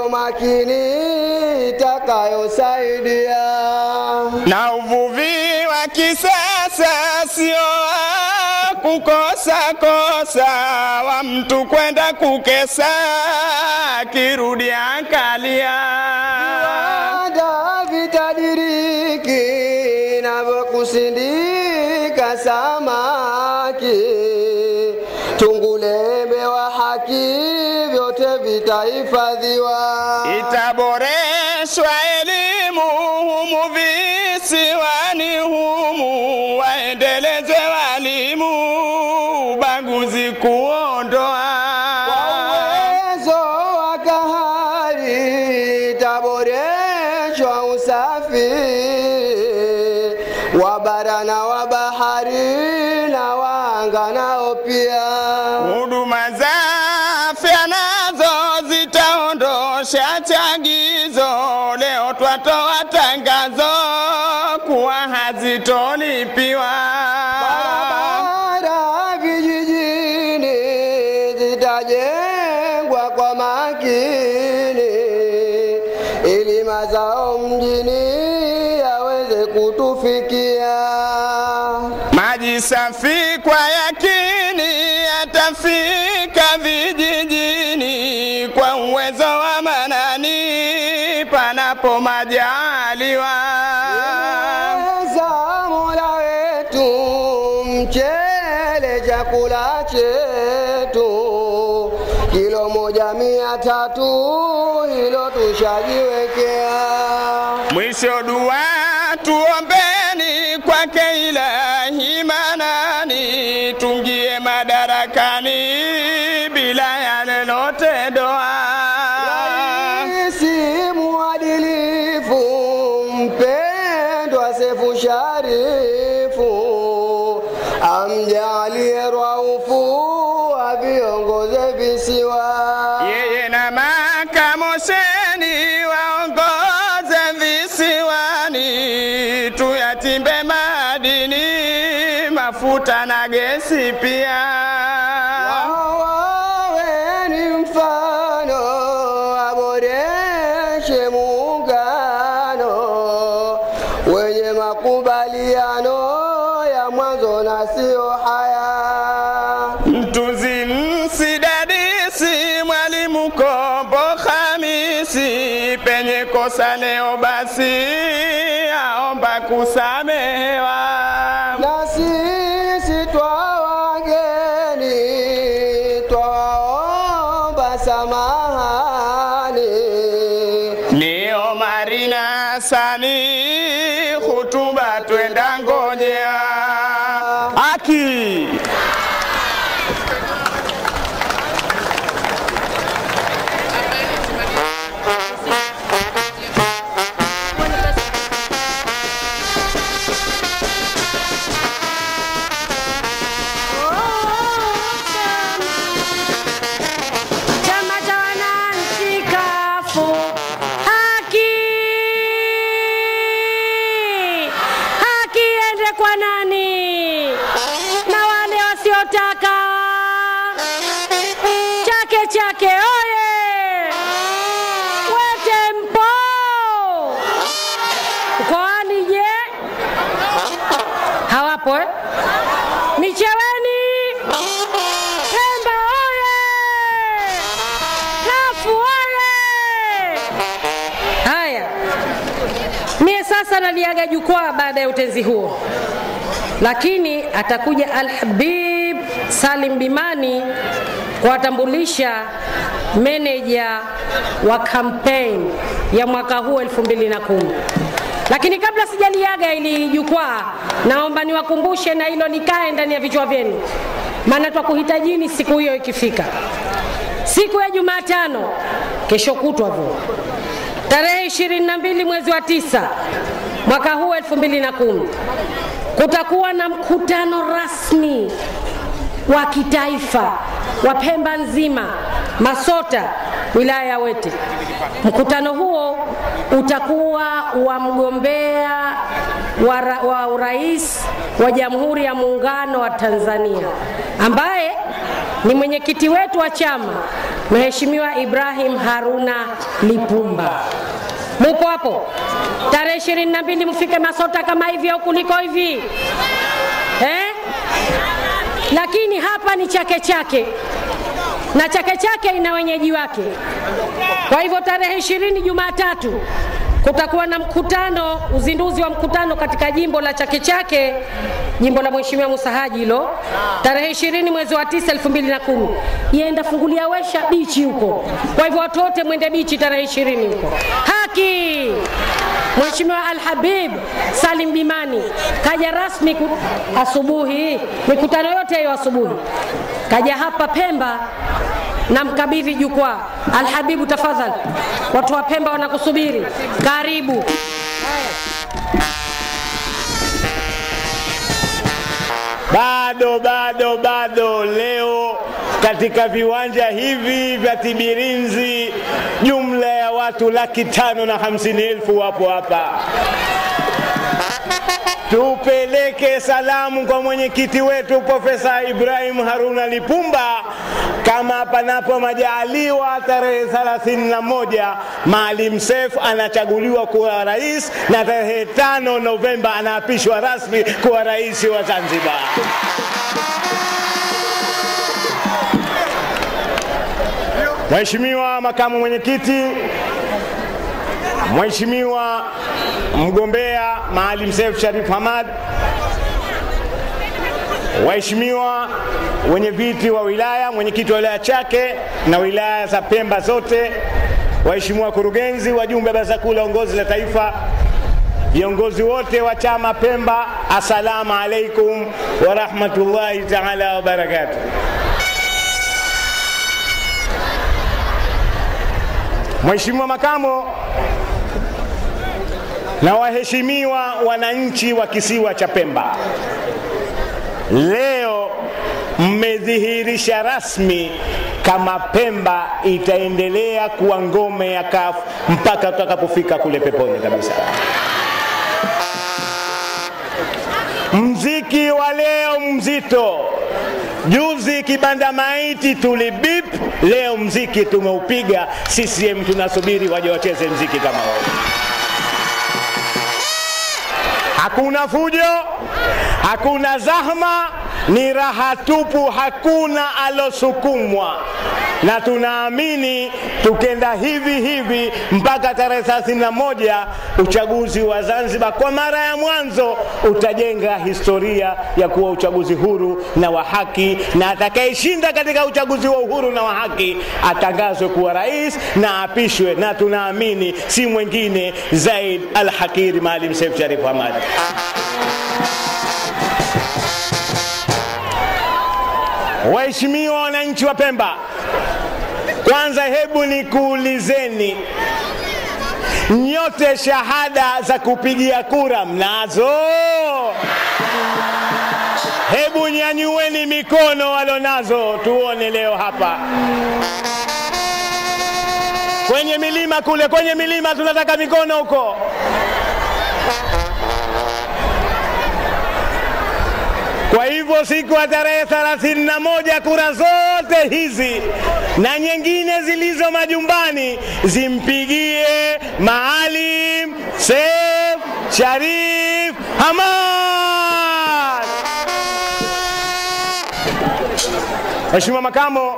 Makini itakayosaidia. Na uvuvi wa kisasa sio wa kukosa kosa, wa mtu kwenda kukesa kirudi angalia. Viwanda vitadiriki na kusindika samaki, tungulembe wa haki vyote vitahifadhiwa. Itaboreshwa elimu humu visiwani humu, waendeleze walimu ubaguzi kuondoa. Kwa uwezo wa kahari itaboreshwa usafi wa bara na wa bahari na wa anga nao pia. Huduma za afya nazo zitaondosha chagizo, leo twatoa tangazo kuwa hazitolipiwa. Barabara vijijini zitajengwa kwa makini, ili mazao mjini yaweze kutufikia. Maji safi kwa yakini yatafika vijijini, kwa uwezo wa Manani panapo majaliwa. Za Mola wetu mchele chakula chetu, kilo 1 300 hilo tushajiwekea. Mwisho dua tuombeni kwake Ilahi Manani, tungie madarakani bila ya lolote doa. Raisi muadilifu mpendwa Sefu Sharifu, amjalie Raufu aviongoze visiwa. Yeye na makamosheni waongoze visiwani, tuyatimbe madini mafuta na gesi pia. Wawe ni mfano waboreshe muungano wenye makubaliano ya mwanzo na sio haya. Mtunzi msidadisi mwalimu Kombo Hamisi, penye kosa leo basi aomba kusamehewa. Na sisi twa wageni twaomba samahani. Ni Omari na Hasani, hutuba twenda ngojea. Haki. Chama cha Wananchi CUF, haki haki iende kwa nani? Na wale wasiotaka Chake Chake oye! Wete mpo mkoani, je, hawapo eh? Micheweni Pemba oye! CUF oye! Haya, mie sasa naliaga jukwaa baada ya utenzi huo, lakini atakuja Alhabib Salim Bimani kuwatambulisha meneja wa campaign ya mwaka huu 2010. Lakini kabla sijaliaga ili jukwaa, naomba niwakumbushe na hilo likae ndani ya vichwa vyenu, maana twakuhitajini siku hiyo ikifika. Siku ya Jumatano, kesho kutwa vu, tarehe 22 mwezi wa 9 mwaka huu 2010, kutakuwa na mkutano rasmi wa kitaifa wa Pemba nzima, Masota, wilaya ya Wete. Mkutano huo utakuwa wa mgombea wa urais wa Jamhuri ya Muungano wa Tanzania ambaye ni mwenyekiti wetu wa chama Mheshimiwa Ibrahim Haruna Lipumba. Mupo hapo? Tarehe 22 mfike Masota kama hivi au kuliko hivi. Eh? Lakini hapa ni Chake Chake, na Chake Chake ina wenyeji wake. Kwa hivyo tarehe 20 Jumatatu kutakuwa na mkutano, uzinduzi wa mkutano katika jimbo la Chake Chake, jimbo la Mheshimiwa Musa Haji hilo, tarehe 20 mwezi wa 9 2010. Yenda fungulia wesha bichi huko. Kwa hivyo watu wote mwende bichi tarehe 20 huko. Haki! Mheshimiwa Al-Habib Salim Bimani kaja rasmi asubuhi, mikutano yote hiyo asubuhi. Kaja hapa Pemba na mkabidhi jukwaa. Al-Habibu, tafadhali, watu wa Pemba wanakusubiri. Karibu. Bado leo katika viwanja hivi vya Tibirinzi jumla ya watu 550,000 wapo hapa. Tupeleke salamu kwa mwenyekiti wetu Profesa Ibrahim Haruna Lipumba, kama panapo majaliwa tarehe 31 Maalim Seif anachaguliwa kuwa rais, na tarehe 5 Novemba anaapishwa rasmi kuwa rais wa Zanzibar. Mheshimiwa makamu mwenyekiti, Mheshimiwa mgombea Maalim Seif Sharif Hamad, waheshimiwa wenye viti wa wilaya, mwenyekiti wa wilaya Chake na wilaya za Pemba zote, waheshimiwa wakurugenzi, wajumbe wa Baraza Kuu la Uongozi la Taifa, viongozi wote wa chama Pemba, assalamu alaikum wa rahmatullahi ta'ala wa barakatuh. Mheshimiwa makamo na waheshimiwa wananchi wa kisiwa cha Pemba, leo mmedhihirisha rasmi kama Pemba itaendelea kuwa ngome ya CUF mpaka tutakapofika kule peponi kabisa. Mziki wa leo mzito. Juzi kibanda maiti tulibip, leo mziki tumeupiga. CCM tunasubiri waje wacheze mziki kama wao. Hakuna fujo, hakuna zahma, ni raha tupu, hakuna alosukumwa. Na tunaamini tukenda hivi hivi mpaka tarehe 31 uchaguzi wa Zanzibar kwa mara ya mwanzo utajenga historia ya kuwa uchaguzi huru na wa haki, na atakayeshinda katika uchaguzi wa uhuru na wa haki atangazwe kuwa rais na apishwe, na tunaamini si mwingine Zaid Al-Hakiri Maalim Seif Sharif Hamad. Waheshimiwa wananchi wa Pemba, kwanza hebu nikuulizeni, nyote shahada za kupigia kura mnazo? Hebu nyanyueni mikono walonazo tuone leo hapa. Kwenye milima kule, kwenye milima tunataka mikono huko. Kwa hivyo siku ya tarehe 31 kura zote hizi na nyingine zilizo majumbani zimpigie Maalim Seif Sharif Hamad. Mheshimiwa Makamo,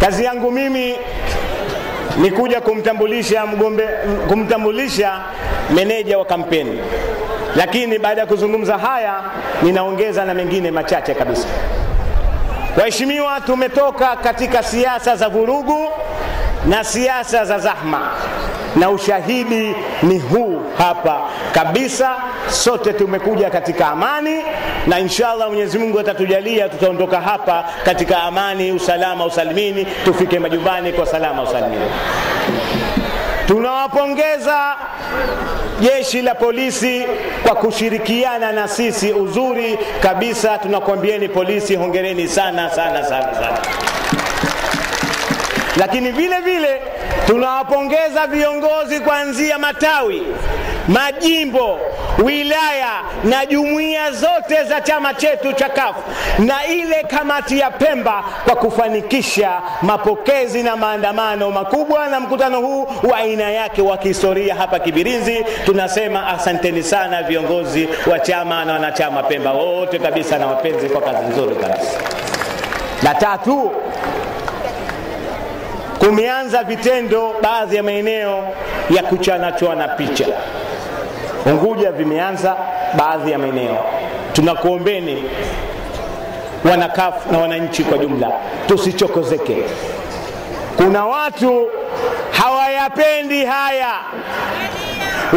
kazi yangu mimi ni kuja kumtambulisha kumtambulisha meneja wa kampeni. Lakini baada ya kuzungumza haya ninaongeza na mengine machache kabisa. Waheshimiwa, tumetoka katika siasa za vurugu na siasa za zahma, na ushahidi ni huu hapa kabisa. Sote tumekuja katika amani, na inshallah Mwenyezi Mungu atatujalia tutaondoka hapa katika amani, usalama, usalimini, tufike majumbani kwa salama usalimini. Tunawapongeza jeshi la polisi kwa kushirikiana na sisi uzuri kabisa. Tunakwambieni polisi, hongereni sana sana sana sana. Lakini vile vile tunawapongeza viongozi kuanzia matawi, majimbo, wilaya na jumuiya zote za chama chetu cha CUF na ile kamati ya Pemba kwa kufanikisha mapokezi na maandamano makubwa na mkutano huu wa aina yake wa kihistoria hapa Kibirinzi. Tunasema asanteni sana viongozi wa chama na wanachama Pemba wote kabisa na wapenzi kwa kazi nzuri kabisa. La tatu, kumeanza vitendo baadhi ya maeneo ya kuchana picha. Unguja vimeanza baadhi ya maeneo. Tunakuombeni wana CUF na wananchi kwa jumla, tusichokozeke. Kuna watu hawayapendi haya,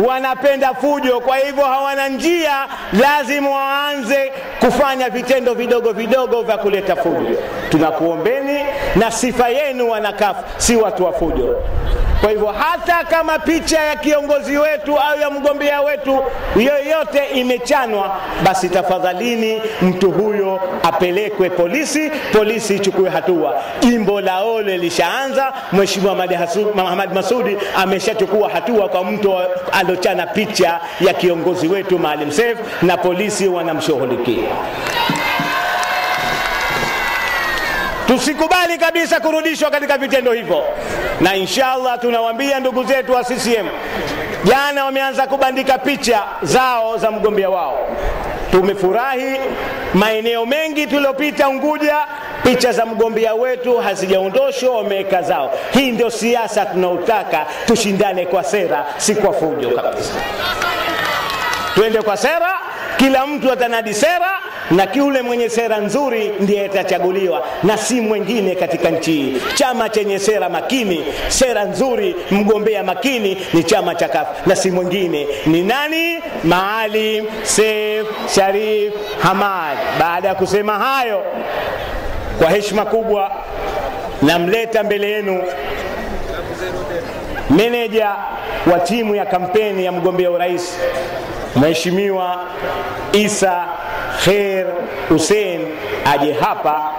wanapenda fujo, kwa hivyo hawana njia, lazima waanze kufanya vitendo vidogo vidogo vya kuleta fujo. Tunakuombeni, na sifa yenu wana CUF si watu wa fujo. Kwa hivyo hata kama picha ya kiongozi wetu au ya mgombea wetu yoyote imechanwa, basi tafadhalini mtu huyo apelekwe polisi, polisi ichukue hatua. Jimbo la Ole lishaanza, Mheshimiwa Hamad Masudi ameshachukua hatua kwa mtu alochana picha ya kiongozi wetu Maalim Seif, na polisi wanamshughulikia. Tusikubali kabisa kurudishwa katika vitendo hivyo. Na inshallah tunawaambia ndugu zetu wa CCM, jana wameanza kubandika picha zao za mgombea wao. Tumefurahi, maeneo mengi tuliopita Unguja picha za mgombea wetu hazijaondoshwa, wameweka zao. Hii ndio siasa tunaotaka, tushindane kwa sera, si kwa fujo kabisa. Tuende kwa sera, kila mtu atanadi sera, na yule mwenye sera nzuri ndiye atachaguliwa na si mwingine katika nchi hii. Chama chenye sera makini, sera nzuri, mgombea makini ni chama cha CUF na si mwingine. Ni nani? Maalim Seif Sharif Hamad. Baada ya kusema hayo, kwa heshima kubwa namleta mbele yenu meneja wa timu ya kampeni ya mgombea urais, Mheshimiwa Isa Khair Hussein, aje hapa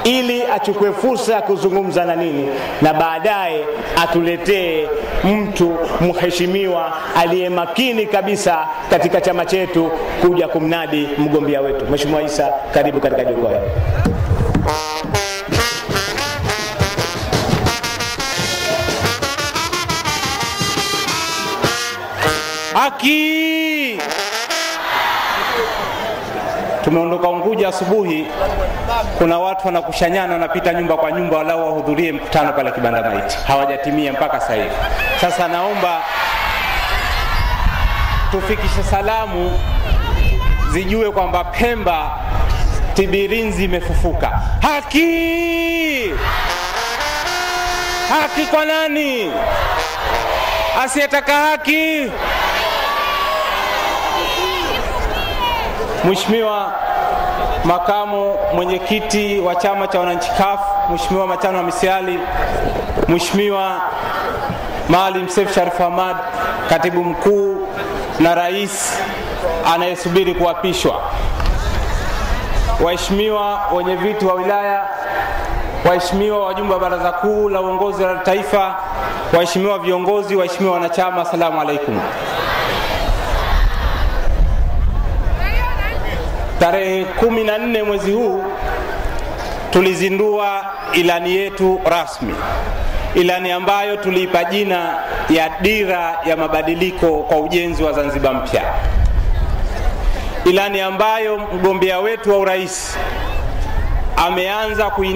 ili achukue fursa ya kuzungumza na nini, na baadaye atuletee mtu mheshimiwa aliyemakini kabisa katika chama chetu kuja kumnadi mgombea wetu. Mheshimiwa Isa, karibu katika jukwaa hili. Haki! Tumeondoka Unguja asubuhi, kuna watu wanakushanyana wanapita nyumba kwa nyumba walau wahudhurie mkutano pale Kibanda Maiti. Hawajatimia mpaka sasa hivi. Sasa naomba tufikishe salamu zijue kwamba Pemba Tibirinzi imefufuka. Haki! Haki kwa nani? Asiyetaka haki. Mheshimiwa Makamu Mwenyekiti wa Chama cha Wananchi CUF, Mheshimiwa Machano Hamisi Ally, Mheshimiwa Maalim Seif Sharif Hamad, Katibu Mkuu na Rais anayesubiri kuapishwa, waheshimiwa wenyeviti wa wilaya, waheshimiwa wajumbe wa Baraza Kuu la Uongozi la Taifa, waheshimiwa viongozi, waheshimiwa wanachama, asalamu alaikum. Tarehe 14 mwezi huu tulizindua ilani yetu rasmi, ilani ambayo tuliipa jina ya Dira ya Mabadiliko kwa Ujenzi wa Zanzibar Mpya, ilani ambayo mgombea wetu wa urais ameanza kuina